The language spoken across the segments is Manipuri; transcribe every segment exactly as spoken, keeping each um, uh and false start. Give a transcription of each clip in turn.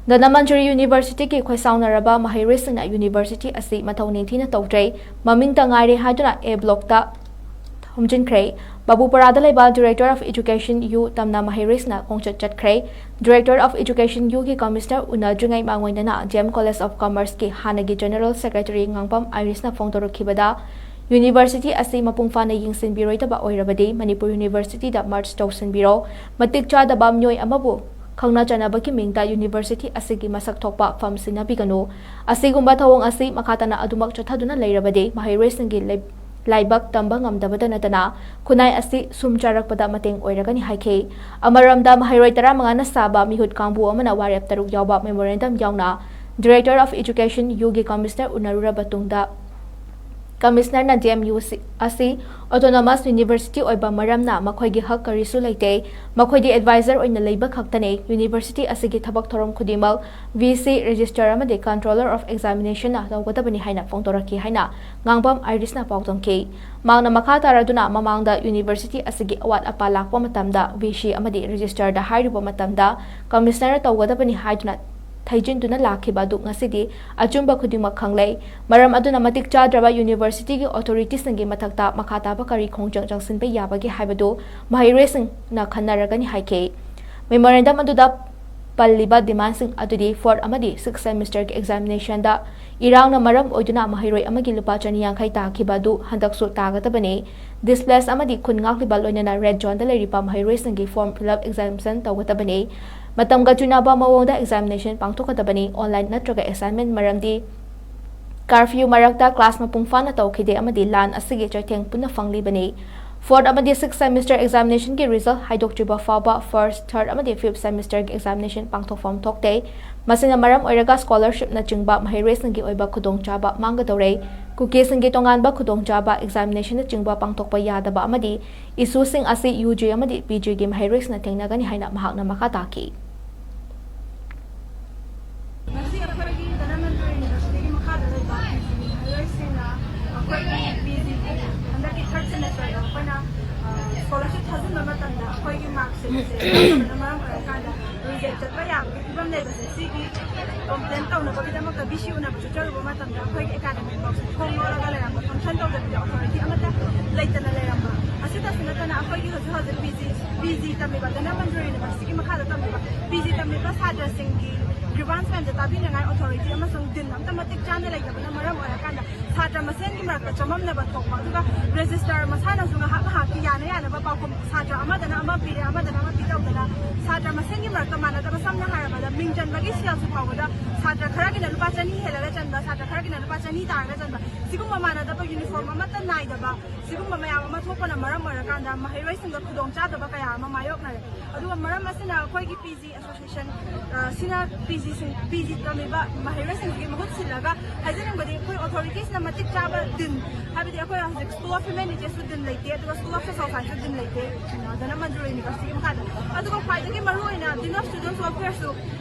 ꯙꯅꯃꯟꯖꯨꯔꯤ ꯌꯨꯅꯤꯚꯔꯁꯤꯇꯤꯒꯤ ꯈꯣꯏꯁꯥꯎꯅꯔꯕ ꯃꯍꯩꯔꯣꯏꯁꯤꯡꯅ ꯌꯨꯅꯤꯚꯔꯁꯤꯇꯤ ꯑꯁꯤ ꯃꯊꯧ ꯅꯤꯡꯊꯤꯅ ꯇꯧꯗ꯭ꯔꯦ, ꯃꯃꯤꯡꯇ ꯉꯥꯏꯔꯦ ꯍꯥꯏꯗꯨꯅ ꯑꯦ ꯕ꯭ꯂꯣꯛꯇ ꯍꯨꯝꯖꯤꯟꯈ꯭ꯔꯦ꯫ ꯕꯥꯕꯨꯄꯥꯔꯥꯗ ꯂꯩꯕ Director of Education U ꯇꯝꯅ ꯃꯍꯩꯔꯣꯏꯁꯤꯡꯅ ꯈꯣꯡꯆꯠ ꯆꯠꯈ꯭ꯔꯦ꯫ Director of Education U ꯒꯤ Commissioner ꯎꯅꯗ꯭ꯔꯤꯉꯩ ꯃꯥꯡꯑꯣꯏꯅꯅ D M College of Commerce ꯀꯤ ꯍꯥꯟꯅꯒꯤ General Secretary ꯉꯥꯡꯕꯝ ꯑꯥꯏꯔꯤꯁꯅ ꯐꯣꯡꯗꯣꯔꯛꯈꯤꯕꯗ, ꯌꯨꯅꯤꯚꯔꯁꯤꯇꯤ ꯑꯁꯤ ꯃꯄꯨꯡ ꯐꯥꯅ ꯌꯦꯡꯁꯤꯟꯕꯤꯔꯣꯏꯗꯕ ꯑꯣꯏꯔꯕꯗꯤ ꯃꯅꯤꯄꯨꯔ ꯌꯨꯅꯤꯚꯔꯁꯤꯇꯤꯗ merge ꯇꯧꯁꯤꯟꯕꯤꯔꯣ꯫ ꯃꯇꯤꯛ ꯆꯥꯗꯕ ꯃꯤꯑꯣꯏ ꯑꯃꯕꯨ ꯈꯪꯅ ꯆꯥꯟꯅꯕꯒꯤ ꯃꯤꯡꯗ ꯌꯨꯅꯤꯚꯔꯁꯤꯇꯤ ꯑꯁꯤꯒꯤ ꯃꯁꯛ ꯊꯣꯛꯄ ꯐꯝ ꯁꯤꯟꯅꯕꯤꯒꯅꯨ꯫ ꯑꯁꯤꯒꯨꯝꯕ ꯊꯧꯑꯣꯡ ꯑꯁꯤ ꯃꯈꯥ ꯇꯥꯅ ꯑꯗꯨꯃꯛ ꯆꯠꯊꯗꯨꯅ ꯂꯩꯔꯕꯗꯤ ꯃꯍꯩꯔꯣꯏꯁꯤꯡꯒꯤ ꯂꯩ-, ꯂꯥꯏꯕꯛ ꯇꯝꯕ ꯉꯝꯗꯕꯇ ꯅꯠꯇꯅ ꯈꯨꯟꯅꯥꯏ ꯑꯁꯤ ꯁꯨꯝ ꯆꯥꯔꯛꯄꯗ ꯃꯇꯦꯡ ꯑꯣꯏꯔꯒꯅꯤ ꯍꯥꯏꯈꯤ꯫ ꯑꯃꯔꯣꯝꯗ ꯃꯍꯩꯔꯣꯏ ꯇꯔꯥꯃꯉꯥꯅ ꯁꯥꯕ ꯃꯤꯍꯨꯠ ꯀꯥꯡꯕꯨ ꯑꯃꯅ ꯋꯥꯔꯦꯞ ꯇꯔꯨꯛ ꯌꯥꯎꯕ memorandum ꯌꯥꯎꯅ Director of Education U ꯒꯤ Commissioner ꯎꯅꯔꯨꯔꯕ ꯇꯨꯡꯗ Commissioner ꯅ D M U ꯁꯤ-, ꯑꯁꯤ Autonomous University ꯑꯣꯏꯕ ꯃꯔꯝꯅ ꯃꯈꯣꯏꯒꯤ ꯍꯛ ꯀꯔꯤꯁꯨ ꯂꯩꯇꯦ꯫ ꯃꯈꯣꯏꯗꯤ advisor ꯑꯣꯏꯅ ꯂꯩꯕ ꯈꯛꯇꯅꯦ꯫ University ꯑꯁꯤꯒꯤ ꯊꯕꯛ ꯊꯧꯔꯝ ꯈꯨꯗꯤꯡꯃꯛ V C, Registrar ꯑꯃꯗꯤ Controller of Examination ꯅ ꯇꯧꯒꯗꯕꯅꯤ ꯍꯥꯏꯅ ꯐꯣꯡꯗꯣꯔꯛꯈꯤ ꯍꯥꯏꯅ ꯉꯥꯡꯕꯝ ꯑꯥꯏꯔꯤꯁꯅ ꯄꯥꯎꯗꯝꯈꯤ꯫ ꯃꯍꯥꯛꯅ ꯃꯈꯥ ꯇꯥꯔꯗꯨꯅ ꯃꯃꯥꯡꯗ university ꯑꯁꯤꯒꯤ ꯑꯋꯥꯠ ꯑꯄꯥ ꯂꯥꯛꯄ ꯃꯇꯝꯗ V C ꯑꯃꯗꯤ Registrar ꯗ ꯍꯥꯏꯔꯨꯕ ꯃꯇꯝꯗ Commissioner ꯇꯧꯒꯗꯕꯅꯤ ꯍꯥꯏꯗꯨꯅ ꯊꯩꯖꯤꯟꯗꯨꯅ ꯂꯥꯛꯈꯤꯕ ꯑꯗꯨ ꯉꯁꯤꯗꯤ ꯑꯆꯨꯝꯕ ꯈꯨꯗꯤꯡꯃꯛ ꯈꯪꯂꯦ꯫ ꯃꯔꯝ ꯑꯗꯨꯅ ꯃꯇꯤꯛ ꯆꯥꯗ꯭ꯔꯕ university ꯒꯤ authority ꯁꯤꯡꯒꯤ ꯃꯊꯛꯇ ꯃꯈꯥ ꯇꯥꯕ ꯀꯔꯤ ꯈꯣꯡꯖꯪ ꯆꯪꯁꯤꯟꯕ ꯌꯥꯕꯒꯦ ꯍꯥꯏꯕꯗꯨ ꯃꯍꯩꯔꯣꯏꯁꯤꯡꯅ ꯈꯟꯅꯔꯒꯅꯤ ꯍꯥꯏꯈꯤ꯫ Memorandum ꯑꯗꯨꯗ ꯄꯜꯂꯤꯕ demand ꯁꯤꯡ ꯑꯗꯨꯗꯤ fourth ꯑꯃꯗꯤ sixth semester ꯒꯤ examination ꯗ ꯏꯔꯥꯡꯅ ꯃꯔꯝ ꯑꯣꯏꯗꯨꯅ ꯃꯍꯩꯔꯣꯏ ꯑꯃꯒꯤ ꯂꯨꯄꯥ ꯆꯅꯤ ꯌꯥꯡꯈꯩ ꯇꯥꯈꯤꯕ ꯑꯗꯨ ꯍꯟꯗꯛꯁꯨ ꯇꯥꯒꯗꯕꯅꯤ꯫ Displaced ꯑꯃꯗꯤ ꯈꯨꯟ ꯉꯥꯛꯂꯤꯕ ꯂꯣꯏꯅꯅ red zone ꯗ ꯂꯩꯔꯤꯕ ꯃꯍꯩꯔꯣꯏꯁꯤꯡꯒꯤ form fill up examination ꯇꯧꯒꯗꯕꯅꯤ꯫ ꯃꯇꯝꯒ ꯆꯨꯅꯕ ꯃꯑꯣꯡꯗ examination ꯄꯥꯡꯊꯣꯛꯀꯗꯕꯅꯤ꯫ Online ꯅꯠꯇ꯭ꯔꯒ assignment, ꯃꯔꯝꯗꯤ curfew ꯃꯔꯛꯇ class ꯃꯄꯨꯡ ꯐꯥꯅ ꯇꯧꯈꯤꯗꯦ ꯑꯃꯗꯤ ꯂꯥꯟ ꯑꯁꯤꯒꯤ ꯆꯩꯊꯦꯡ ꯄꯨꯟꯅ ꯐꯪꯂꯤꯕꯅꯤ꯫ Fourth ꯑꯃꯗꯤ sixth semester examination ꯒꯤ result ꯍꯥꯏꯗꯣꯛꯇ꯭ꯔꯤꯕ ꯐꯥꯎꯕ first, third ꯑꯃꯗꯤ fifth semester ꯒꯤ examination ꯄꯥꯡꯊꯣꯛꯐꯝ ꯊꯣꯛꯇꯦ꯫ ꯃꯁꯤꯅ ꯃꯔꯝ ꯑꯣꯏꯔꯒ scholarship ꯅꯆꯤꯡꯕ ꯃꯍꯩꯔꯣꯏꯁꯤꯡꯒꯤ ꯑꯣꯏꯕ ꯈꯨꯗꯣꯡꯆꯥꯕ ꯃꯥꯡꯒꯗꯧꯔꯦ꯫ ꯀꯨꯀꯤꯁꯤꯡꯒꯤ ꯇꯣꯉꯥꯟꯕ ꯈꯨꯗꯣꯡꯆꯥꯕ, examination ꯅꯆꯤꯡꯕ ꯄꯥꯡꯊꯣꯛꯄ ꯌꯥꯗꯕ ꯑꯃꯗꯤ issue ꯁꯤꯡ ꯑꯁꯤ U G ꯑꯃꯗꯤ P G ꯒꯤ ꯃꯍꯩꯔꯣꯏꯁꯤꯡꯅ ꯊꯦꯡꯅꯒꯅꯤ ꯍꯥꯏꯅ ꯃꯍꯥꯛꯅ ꯃꯈꯥ ꯇꯥꯈꯤ꯫ ꯉꯁꯤ ꯑꯩꯈꯣꯏꯒꯤ ꯙꯅꯃꯟꯖꯨꯔꯤ ꯌꯨꯅꯤꯚꯔꯁꯤꯇꯤꯒꯤ ꯃꯈꯥꯗ ꯂꯩꯕ ꯃꯍꯩꯔꯣꯏꯁꯤꯡꯅ ꯑꯩꯈꯣꯏꯒꯤ P G ꯒꯤ ꯍꯟꯗꯛꯀꯤ third semester ꯗ ꯑꯩꯈꯣꯏꯅ, ꯑ, scholarship ꯊꯥꯖꯤꯟꯕ ꯃꯇꯝꯗ ꯑꯩꯈꯣꯏꯒꯤ mark sheet ꯑꯁꯤ ꯌꯥꯎꯗꯕꯅ ꯃꯔꯝ ꯑꯣꯏꯔꯀꯥꯟꯗ reject ꯆꯠꯄ ꯌꯥꯕꯒꯤ ꯂꯩꯕꯁꯦ, ꯁꯤꯒꯤ ꯀꯝꯄ꯭ꯂꯦꯟ ꯇꯧꯅꯕꯒꯤꯗꯃꯛꯇ ꯕꯤ ꯁꯤ ꯎꯅꯕꯁꯨ ꯆꯠꯂꯨꯕ ꯃꯇꯝꯗ ꯑꯩꯈꯣꯏꯒꯤ ꯑꯦꯀꯥꯗꯃꯤꯛ ꯕ꯭ꯂꯣꯛꯁꯦ ꯊꯣꯡ ꯂꯣꯜꯂꯒ ꯂꯩꯔꯝꯕ, ꯐꯪꯁꯟ ꯇꯧꯗꯕꯤꯗ ꯑꯣꯊꯣꯔꯤꯇꯤ ꯑꯃꯠꯇ ꯂꯩꯇꯅ ꯂꯩꯔꯝꯕ꯫ ꯑꯁꯤꯇꯁꯨ ꯅꯠꯇꯅ ꯑꯩꯈꯣꯏꯒꯤ ꯍꯧꯖꯤꯛ ꯍꯧꯖꯤꯛ ꯄꯤ ꯖꯤ ꯄꯤ ꯖꯤ ꯇꯝꯃꯤꯕ ꯙꯅꯃꯟꯖꯨꯔꯤ ꯌꯨꯅꯤꯚꯔꯁꯤꯇꯤꯒꯤ ꯃꯈꯥꯗ ꯇꯝꯃꯤꯕ ꯄꯤ ꯖꯤ ꯇꯝꯃꯤꯕ ꯁꯥꯇ꯭ꯔꯁꯤꯡꯒꯤ ꯒ꯭ꯔꯤꯚꯥꯟꯁ ꯃꯌꯥꯝꯁꯦ ꯇꯥꯕꯤꯅꯉꯥꯏ ꯑꯣꯊꯣꯔꯤꯇꯤ ꯑꯃꯁꯨꯡ ꯗꯤꯟ ꯑꯝꯇ ꯃꯇꯤꯛ ꯆꯥꯅ ꯂꯩꯇꯕꯅ ꯃꯔꯝ ꯑꯣꯏꯔꯀꯥꯟꯗ ꯁꯥꯇ꯭ꯔ ꯃꯁꯦꯟꯒꯤ ꯃꯔꯛꯇ ꯆꯃꯝꯅꯕ ꯊꯣꯛꯄ, ꯑꯗꯨꯒ ꯔꯦꯖꯤꯁꯇꯔ ꯃꯁꯥꯅꯁꯨ ꯉꯥꯏꯍꯥꯛ ꯉꯥꯏꯍꯥꯛꯀꯤ ꯌꯥꯅ ꯌꯥꯅꯕ ꯄꯥꯎꯈꯨꯝ, ꯁꯥꯇ꯭ꯔ ꯑꯃꯗꯅ ꯑꯃ ꯄꯤꯔꯦ, ꯑꯃꯗꯅ ꯑꯃ ꯄꯤꯗꯧꯗꯅ ꯁꯥꯇ꯭ꯔ ꯃꯁꯦꯟꯒꯤ ꯃꯔꯛꯇ ꯃꯥꯟꯅꯗꯕ, ꯁꯝꯅ ꯍꯥꯏꯔꯕꯗ ꯃꯤꯡ ꯆꯟꯕꯒꯤ ꯁꯦꯜꯁꯨ ꯐꯥꯎꯕꯗ ꯁꯥꯇ꯭ꯔ ꯈꯔꯒꯤꯅ ꯂꯨꯄꯥ ꯆꯅꯤ ꯍꯦꯜꯂꯒ ꯆꯟꯕ, ꯁꯥꯇ꯭ꯔ ꯈꯔꯒꯤꯅ ꯂꯨꯄꯥ ꯆꯅꯤ ꯇꯥꯔꯒ ꯆꯟꯕ, ꯁꯤꯒꯨꯝꯕ ꯃꯥꯟꯅꯗꯕ ꯌꯨꯅꯤꯐꯣꯔꯝ ꯑꯃꯠꯇ ꯅꯥꯏꯗꯕ, ꯁꯤꯒꯨꯝꯕ ꯃꯌꯥꯝ ꯑꯃ ꯊꯣꯛꯄꯅ ꯃꯔꯝ ꯑꯣꯏꯔꯀꯥꯟꯗ ꯃꯍꯩꯔꯣꯏꯁꯤꯡꯗ ꯈꯨꯗꯣꯡꯆꯥꯗꯕ ꯀꯌꯥ ꯑꯃ ꯃꯥꯌꯣꯛꯅꯔꯦ꯫ ꯑꯗꯨꯒ ꯃꯔꯝ ꯑꯁꯤꯅ ꯑꯩꯈꯣꯏꯒꯤ ꯄꯤ ꯖꯤ ꯑꯦꯁꯣꯁꯤꯌꯦꯁꯟ, ꯑ, ꯁꯤꯅ ꯄꯤ ꯖꯤꯁꯤꯡ, ꯄꯤ ꯖꯤ ꯇꯝꯃꯤꯕ ꯃꯍꯩꯔꯣꯏꯁꯤꯡꯁꯤꯒꯤ ꯃꯍꯨꯠ ꯁꯤꯜꯂꯒ ꯍꯥꯏꯖꯅꯤꯡꯕꯗꯤ, ꯑꯩꯈꯣꯏ ꯑꯣꯊꯣꯔꯤꯇꯤꯁꯅ ꯃꯇꯤꯛ ꯆꯥꯕ ꯗꯤꯟ, ꯍꯥꯏꯕꯗꯤ ꯑꯩꯈꯣꯏ ꯍꯧꯖꯤꯛ ꯁ꯭ꯀꯨꯜ ꯑꯣꯐ ꯍ꯭ꯌꯨꯃꯦꯅꯤꯇꯤꯁꯁꯨ ꯗꯤꯟ ꯂꯩꯇꯦ, ꯑꯗꯨꯒ ꯁ꯭ꯀꯨꯜ ꯑꯣꯐ ꯁꯣꯁꯥꯏꯜ ꯁꯥꯏꯟꯁꯁꯨ ꯗꯤꯟ ꯂꯩꯇꯦ, ꯑ, ꯙꯅꯃꯟꯖꯨꯔꯤ ꯌꯨꯅꯤꯚꯔꯁꯤꯇꯤꯒꯤ ꯃꯈꯥꯗ꯫ ꯑꯗꯨꯒ ꯈ꯭ꯋꯥꯏꯗꯒꯤ ꯃꯔꯨꯑꯣꯏꯅ ꯗꯤꯟ ꯑꯣꯐ ꯁ꯭ꯇꯨꯗꯦꯟꯠꯁ ꯋꯦꯜꯐꯤꯌꯔꯁꯨ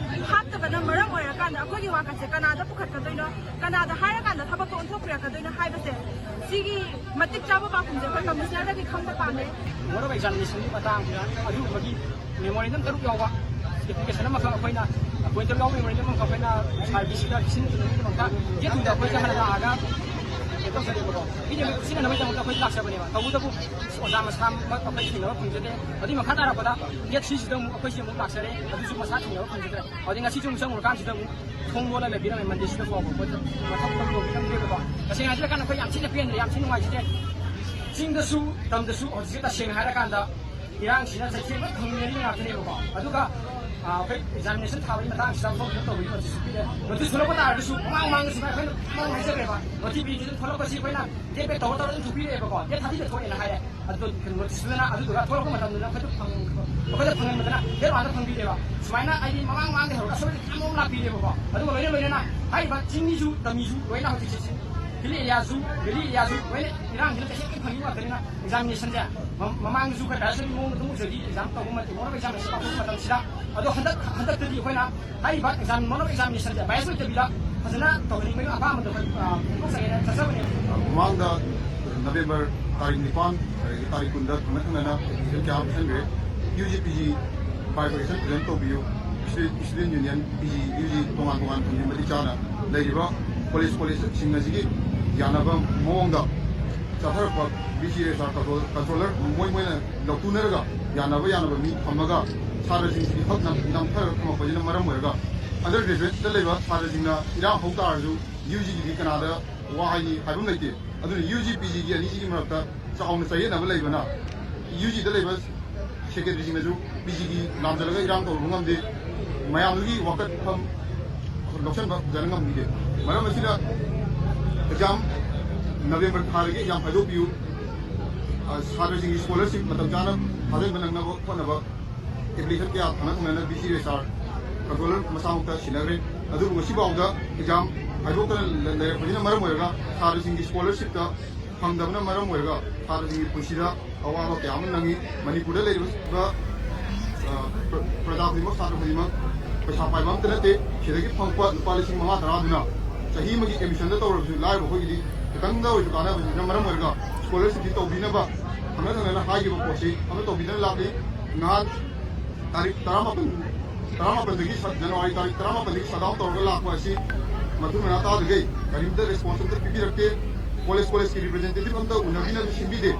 ꯍꯥꯞꯇꯕꯅ ꯃꯔꯝ ꯑꯣꯏꯔꯀꯥꯟꯗ ꯑꯩꯈꯣꯏꯒꯤ ꯋꯥꯀꯠꯁꯦ ꯀꯅꯥꯗ ꯄꯨꯈꯠꯀꯗꯣꯏꯅꯣ, ꯀꯅꯥꯗ ꯍꯥꯏꯔꯀꯥꯟꯗ ꯊꯕꯛꯇꯣ ꯑꯣꯟꯊꯣꯛꯄꯤꯔꯛꯀꯗꯣꯏꯅꯣ ꯍꯥꯏꯕꯁꯦ, ꯁꯤꯒꯤ ꯃꯇꯤꯛ ꯆꯥꯕ ꯄꯥꯎꯈꯨꯝꯁꯦ ꯑꯩꯈꯣꯏ ꯀꯃꯤꯁꯅꯔꯗꯒꯤ ꯈꯪꯕ ꯄꯥꯝꯃꯦ꯫ ꯃꯣꯗꯦꯜ ꯑꯦꯛꯖꯥꯃꯤꯅꯦꯁꯟꯒꯤ ꯃꯇꯥꯡ ꯑꯗꯨꯒꯨꯝꯕꯒꯤ ꯃꯦꯃꯣꯔꯦꯟꯗꯝ ꯇꯔꯨꯛ ꯌꯥꯎꯕ ꯑꯦꯄ꯭ꯂꯤꯀꯦꯁꯟ ꯑꯃꯈꯛ ꯑꯩꯈꯣꯏꯅ, ꯄꯣꯏꯟꯠ ꯇꯔꯨꯛ ꯌꯥꯎꯕ ꯃꯦꯃꯣꯔꯦꯟꯗꯝ ꯑꯃꯈꯛ ꯑꯩꯈꯣꯏꯅ ꯁꯥꯔ ꯕꯤ ꯁꯤꯗ ꯄꯤꯁꯤꯟꯅꯕꯒꯤꯗꯃꯛꯇ ꯗꯦꯠ ꯇꯨꯗ ꯑꯩꯈꯣꯏ ꯆꯠꯍꯜꯂꯒ ꯂꯥꯛꯑꯒ ꯀꯩꯅꯣ ꯇꯧꯖꯔꯦꯕꯀꯣ꯫ ꯄꯤꯅꯕ ꯄꯤꯁꯤꯟꯅꯅꯕꯒꯤꯗꯃꯛꯇ ꯑꯩꯈꯣꯏ ꯂꯥꯛꯆꯕꯅꯦꯕ꯫ ꯇꯧꯕꯇꯕꯨ ꯑꯣꯖꯥ ꯃꯁꯥꯃꯛ ꯑꯩꯈꯣꯏ ꯊꯦꯡꯅꯕ ꯐꯪꯖꯗꯦ꯫ ꯑꯗꯨꯒꯤ ꯃꯈꯥ ꯇꯥꯔꯛꯄꯗ ꯗꯦꯠ ꯊ꯭ꯔꯤꯁꯤꯗ ꯑꯃꯨꯛ ꯑꯩꯈꯣꯏꯁꯦ ꯑꯃꯨꯛ ꯂꯥꯛꯆꯔꯦ꯫ ꯑꯗꯨꯁꯨ ꯃꯁꯥ ꯊꯦꯡꯅꯕ ꯐꯪꯖꯗ꯭ꯔꯦ꯫ ꯑꯗꯩ ꯉꯁꯤꯁꯨ ꯑꯃꯨꯛ ꯆꯪꯉꯨꯔꯀꯥꯟꯁꯤꯗ ꯑꯃꯨꯛ ꯊꯣꯡ ꯂꯣꯜꯂ ꯂꯩꯕꯤꯔꯝꯃꯦ꯫ ꯃꯟꯗꯦꯁꯤꯗ ꯐꯥꯎꯕ ꯑꯩꯈꯣꯏꯗ ꯃꯊꯧ ꯇꯧꯕꯤꯔꯝꯗꯦꯕꯀꯣ꯫ ꯇꯁꯦꯡꯅ ꯍꯥꯏꯖꯔꯀꯥꯟꯗ ꯑꯩꯈꯣꯏ ꯌꯥꯝ ꯊꯤꯅ ꯄꯦꯟꯗ꯭ꯔꯦ, ꯌꯥꯝ ꯊꯤꯅ ꯅꯨꯡꯉꯥꯏꯖꯗꯦ꯫ ꯆꯤꯡꯗꯁꯨ ꯇꯝꯗꯁꯨ ꯍꯧꯖꯤꯛꯁꯦ ꯇꯁꯦꯡꯅ ꯍꯥꯏꯔꯀꯥꯟꯗ ꯏꯔꯥꯡꯁꯤꯅ ꯆꯩꯊꯦꯡ ꯂꯣꯏ ꯐꯪꯅꯔꯤ ꯉꯥꯛꯇꯅꯦꯕꯀꯣ꯫ ꯑꯗꯨꯒ, ꯑ, ꯑꯩꯈꯣꯏ ꯑꯦꯛꯖꯥꯃꯤꯅꯦꯁꯟ ꯊꯥꯕꯒꯤ ꯃꯇꯥꯡꯁꯤꯗ ꯐꯣꯝ ꯐꯤꯜ ꯇꯧꯕꯒꯤ ꯅꯣꯇꯤꯁꯁꯨ ꯄꯤꯔꯦ꯫ ꯅꯣꯇꯤꯁ ꯊꯣꯛꯂꯛꯄ ꯇꯥꯔꯒꯁꯨ ꯃꯃꯥꯡ ꯃꯃꯥꯡꯗꯁꯨ ꯑꯩꯈꯣꯏꯅ ꯃꯃꯥꯡ ꯍꯥꯏꯖꯈ꯭ꯔꯦꯕ, ꯅꯣꯇꯤꯐꯤꯀꯦꯁꯟ ꯊꯣꯛꯂꯛꯄꯁꯤ ꯑꯩꯈꯣꯏꯅ ꯗꯦꯠ ꯄꯦꯛ ꯇꯧꯔ ꯇꯧꯔ ꯑꯗꯨꯝ ꯊꯣꯛꯄꯤꯔꯛꯑꯦꯕꯀꯣ꯫ ꯗꯦꯠ ꯊꯥꯔꯇꯤꯗ ꯊꯣꯛꯑꯦꯅ ꯍꯥꯏꯔꯦ꯫ ꯑꯗꯨ ꯀꯩꯅꯣ ꯅꯣꯇꯤꯁꯇꯨꯗꯅ ꯑꯗꯨꯗꯨꯒ ꯊꯣꯛꯂꯛꯄ ꯃꯇꯝꯗꯨꯗ ꯑꯩꯈꯣꯏꯗ ꯐꯪ-, ꯑꯩꯈꯣꯏꯗ ꯐꯪꯍꯟꯕꯗꯅ ꯗꯦꯠ ꯋꯥꯟꯗ ꯐꯪꯕꯤꯔꯦꯕ꯫ ꯁꯨꯃꯥꯏꯅ ꯑꯩꯗꯤ ꯃꯃꯥꯡ ꯃꯃꯥꯡꯗ ꯍꯧꯔꯒ ꯑꯁꯣꯏꯕ ꯃꯌꯥꯝ ꯑꯃ ꯂꯥꯛꯄꯤꯔꯦꯕꯀꯣ꯫ ꯑꯗꯨꯒ ꯂꯣꯏꯅ ꯂꯣꯏꯅꯅ ꯍꯥꯏꯔꯤꯕ ꯆꯤꯡꯃꯤꯁꯨ ꯇꯝꯃꯤꯁꯨ ꯂꯣꯏꯅ ꯍꯧꯖꯤꯛꯁꯦ ꯍꯤꯜ ꯑꯦꯔꯤꯌꯥꯁꯨ, ꯚꯦꯂꯤ ꯑꯦꯔꯤꯌꯥꯁꯨ ꯂꯣꯏꯅ ꯏꯔꯥꯡꯁꯤꯅ ꯆꯍꯤ ꯑꯃ ꯐꯪꯉꯤ ꯉꯥꯛꯇꯅꯤꯅ ꯑꯦꯛꯖꯥꯃꯤꯅꯦꯁꯟꯁꯦ ꯃ-, ꯃꯃꯥꯡꯗꯁꯨ ꯑꯩꯈꯣꯏ ꯚꯥꯏꯔꯁꯀꯤ ꯃꯑꯣꯡꯗ ꯑꯗꯨꯝ ꯎꯖꯔꯤ ꯑꯦꯛꯖꯥꯝ ꯇꯧꯕ ꯃꯇꯝ, ꯃꯣꯗꯦꯜ ꯑꯦꯛꯖꯥꯃꯤꯅꯦꯁꯟ ꯄꯥꯡꯊꯣꯛꯄ ꯃꯇꯝꯁꯤꯗ꯫ ꯑꯗꯣ ꯍꯟꯗꯛ, ꯍꯟꯗꯛꯇꯗꯤ ꯑꯩꯈꯣꯏꯅ ꯍꯥꯏꯔꯤꯕ ꯑꯦꯛꯖꯥꯝ, ꯃꯣꯗꯦꯜ ꯑꯦꯛꯖꯥꯃꯤꯅꯦꯁꯟꯁꯦ ꯚꯥꯏꯔꯁ ꯂꯩꯇꯕꯤꯗ ꯐꯖꯅ ꯇꯧꯍꯟꯅꯤꯡꯕꯒꯤ ꯑꯄꯥꯝꯕꯗꯣ ꯑꯩꯈꯣꯏ, ꯑ, ꯐꯣꯡꯗꯣꯛꯆꯒꯦꯅ ꯆꯠꯆꯕꯅꯦ꯫ ꯃꯃꯥꯡꯗ ꯅꯕꯦꯝꯕꯔ ꯇꯥꯔꯤꯛ ꯅꯤꯄꯥꯟ, ꯑꯗꯒꯤ ꯇꯥꯔꯤꯛ ꯀꯨꯟꯗ ꯊꯪꯅ ꯊꯪꯅꯅ ꯑꯦꯄ꯭ꯂꯤꯀꯦꯁꯟ ꯀꯌꯥ ꯑꯃ ꯄꯤꯁꯟꯈ꯭ꯔꯦ꯫ U G P G bifurcation ꯐꯖꯅ ꯇꯧꯕꯤꯌꯨ, Student Union, P G, U G ꯇꯣꯉꯥꯟ ꯇꯣꯉꯥꯟ ꯊꯝꯃꯤ ꯃꯇꯤꯛ ꯆꯥꯅ ꯂꯩꯔꯤꯕ ꯀꯣꯂꯦꯖ, ꯀꯣꯂꯦꯖꯁꯤꯡ ꯑꯁꯤꯒꯤ ꯌꯥꯅꯕ ꯃꯑꯣꯡꯗ ꯆꯠꯊꯔꯛꯄ ꯕꯤ ꯁꯤ ꯔꯦꯖꯤꯁꯇ꯭ꯔꯥꯔ ꯀꯟꯇ꯭ꯔꯣꯜ-, ꯀꯟꯇ꯭ꯔꯣꯂꯔ ꯃꯣꯏ ꯃꯣꯏꯅ ꯂꯧꯊꯣꯛꯅꯔꯒ ꯌꯥꯅꯕ ꯌꯥꯅꯕ ꯃꯤ ꯊꯝꯃꯒ ꯁꯥꯇ꯭ꯔꯁꯤꯡꯁꯤꯒꯤ ꯈꯛ ꯅꯝ-, ꯅꯝꯊꯔꯒ ꯊꯝꯃꯛꯄꯁꯤꯅ ꯃꯔꯝ ꯑꯣꯏꯔꯒ ꯑꯟꯗꯔ ꯒ꯭ꯔꯦꯖꯨꯑꯦꯠꯇ ꯂꯩꯕ ꯁꯥꯇ꯭ꯔꯁꯤꯡꯅ ꯏꯔꯥꯡ ꯍꯧ ꯇꯥꯔꯁꯨ ꯌꯨ ꯖꯤꯒꯤꯗꯤ ꯀꯅꯥꯗ ꯋꯥ ꯍꯥꯏꯅꯤ ꯍꯥꯏꯐꯝ ꯂꯩꯇꯦ꯫ ꯑꯗꯨꯅ ꯌꯨ ꯖꯤ ꯄꯤ ꯖꯤꯒꯤ ꯑꯅꯤꯁꯤꯒꯤ ꯃꯔꯛꯇ ꯆꯥꯎꯅ ꯆꯌꯦꯠꯅꯕ ꯂꯩꯕꯅ ꯌꯨ ꯖꯤꯗ ꯂꯩꯕ ꯁꯦꯀ꯭ꯔꯦꯇꯔꯤꯁꯤꯡꯅꯁꯨ ꯄꯤ ꯖꯤꯒꯤ ꯂꯥꯝꯖꯜꯂꯒ ꯏꯔꯥꯡ ꯇꯧꯔꯨꯕ ꯉꯝꯗꯦ꯫ ꯃꯌꯥꯝꯗꯨꯒꯤ ꯋꯥꯀꯠꯐꯝ ꯂꯧꯁꯤꯟꯕ ꯐꯖꯅ ꯉꯝꯈꯤꯗꯦ꯫ ꯃꯔꯝ ꯑꯁꯤꯅ ꯑꯦꯛꯖꯥꯝ ꯅꯕꯦꯝꯕꯔ ꯊꯥꯗꯒꯤ ꯑꯦꯛꯖꯥꯝ ꯍꯥꯏꯗꯣꯛꯄꯤꯌꯨ꯫ ꯑ, ꯁꯥꯇ꯭ꯔꯁꯤꯡꯒꯤ ꯁ꯭ꯀꯣꯂꯔꯁꯤꯞ ꯃꯇꯝ ꯆꯥꯅ ꯊꯥꯖꯤꯟꯕ ꯅꯪꯅꯕ ꯍꯣꯠꯅꯕ ꯑꯦꯄ꯭ꯂꯤꯀꯦꯁꯟ ꯀꯌꯥ ꯊꯥꯡꯅ ꯊꯥꯡꯅꯅ ꯕꯤ ꯁꯤ ꯔꯦꯖꯤꯁꯇ꯭ꯔꯥꯔ ꯀꯟꯇ꯭ꯔꯣꯂꯔ ꯃꯁꯥꯃꯛꯇ ꯁꯤꯟꯅꯈ꯭ꯔꯦ꯫ ꯑꯗꯨꯕꯨ ꯉꯁꯤꯐꯥꯎꯗ ꯑꯦꯛꯖꯥꯝ ꯍꯥꯏꯗꯣꯛꯇꯅ ꯂꯩ-, ꯂꯩꯔꯛꯄꯁꯤꯅ ꯃꯔꯝ ꯑꯣꯏꯔꯒ ꯁꯥꯇ꯭ꯔꯁꯤꯡꯒꯤ ꯁ꯭ꯀꯣꯂꯔꯁꯤꯞꯇ ꯐꯪꯗꯕꯅ ꯃꯔꯝ ꯑꯣꯏꯔꯒ ꯁꯥꯇ꯭ꯔꯁꯤꯡꯒꯤ ꯄꯨꯟꯁꯤꯗ ꯑꯋꯥꯕ ꯀꯌꯥ ꯑꯃ ꯅꯪꯉꯤ꯫ ꯃꯅꯤꯄꯨꯔꯗ ꯂꯩꯔꯤꯕ, ꯑ, ꯄ꯭ꯔ-, ꯄ꯭ꯔꯖꯥ ꯈꯨꯗꯤꯡꯃꯛ, ꯁꯥꯇ꯭ꯔ ꯈꯨꯗꯤꯡꯃꯛ ꯄꯩꯁꯥ ꯄꯥꯏꯕ ꯑꯝꯇ ꯅꯠꯇꯦ꯫ ꯁꯤꯗꯒꯤ ꯐꯪꯉꯛꯄ ꯂꯨꯄꯥ ꯂꯤꯁꯤꯡ ꯃꯉꯥ ꯇꯔꯥꯗꯨꯅ ꯆꯍꯤ ꯑꯃꯒꯤ ꯑꯦꯗꯃꯤꯁꯟꯗ ꯇꯧꯔꯕꯁꯨ ꯂꯥꯏꯔꯕ ꯑꯩꯈꯣꯏꯒꯤꯗꯤ ꯈꯤꯇꯪꯗ ꯑꯣꯏꯔꯁꯨ ꯀꯥꯟꯅꯕꯁꯤꯅ ꯃꯔꯝ ꯑꯣꯏꯔꯒ ꯁ꯭ꯀꯣꯂꯔꯁꯤꯞꯁꯤ ꯇꯧꯕꯤꯅꯕ ꯊꯪꯅ ꯊꯪꯅꯅ ꯍꯥꯏꯈꯤꯕ ꯄꯣꯠꯁꯤ ꯑꯃ ꯇꯧꯕꯤꯗꯅ ꯂꯥꯛꯂꯤ꯫ ꯅꯍꯥꯟ ꯇꯥꯔꯤꯛ ꯇꯔꯥꯃꯥꯄꯟ, ꯇꯔꯥꯃꯥꯄꯟꯗꯒꯤ ꯁꯠ-, ꯖꯅꯋꯥꯔꯤ ꯇꯥꯔꯤꯛ ꯇꯔꯥꯃꯥꯄꯟꯗꯒꯤ ꯁꯠꯗꯥꯎꯟ ꯇꯧꯔꯒ ꯂꯥꯛꯄ ꯑꯁꯤ ꯃꯇꯨꯡ ꯃꯅꯥꯎ ꯇꯥꯗ꯭ꯔꯤꯈꯩ ꯀꯔꯤꯝꯇ ꯔꯦꯁꯄꯣꯟꯁ ꯑꯝꯇ ꯄꯤꯕꯤꯔꯛꯇꯦ꯫ ꯀꯣꯂꯦꯖ, ꯀꯣꯂꯦꯖꯀꯤ ꯔꯤꯄ꯭ꯔꯖꯦꯟꯇꯦꯇꯤꯚ ꯑꯝꯇ ꯎꯅꯕꯤꯅꯕ ꯁꯤꯟꯕꯤꯗꯦ꯫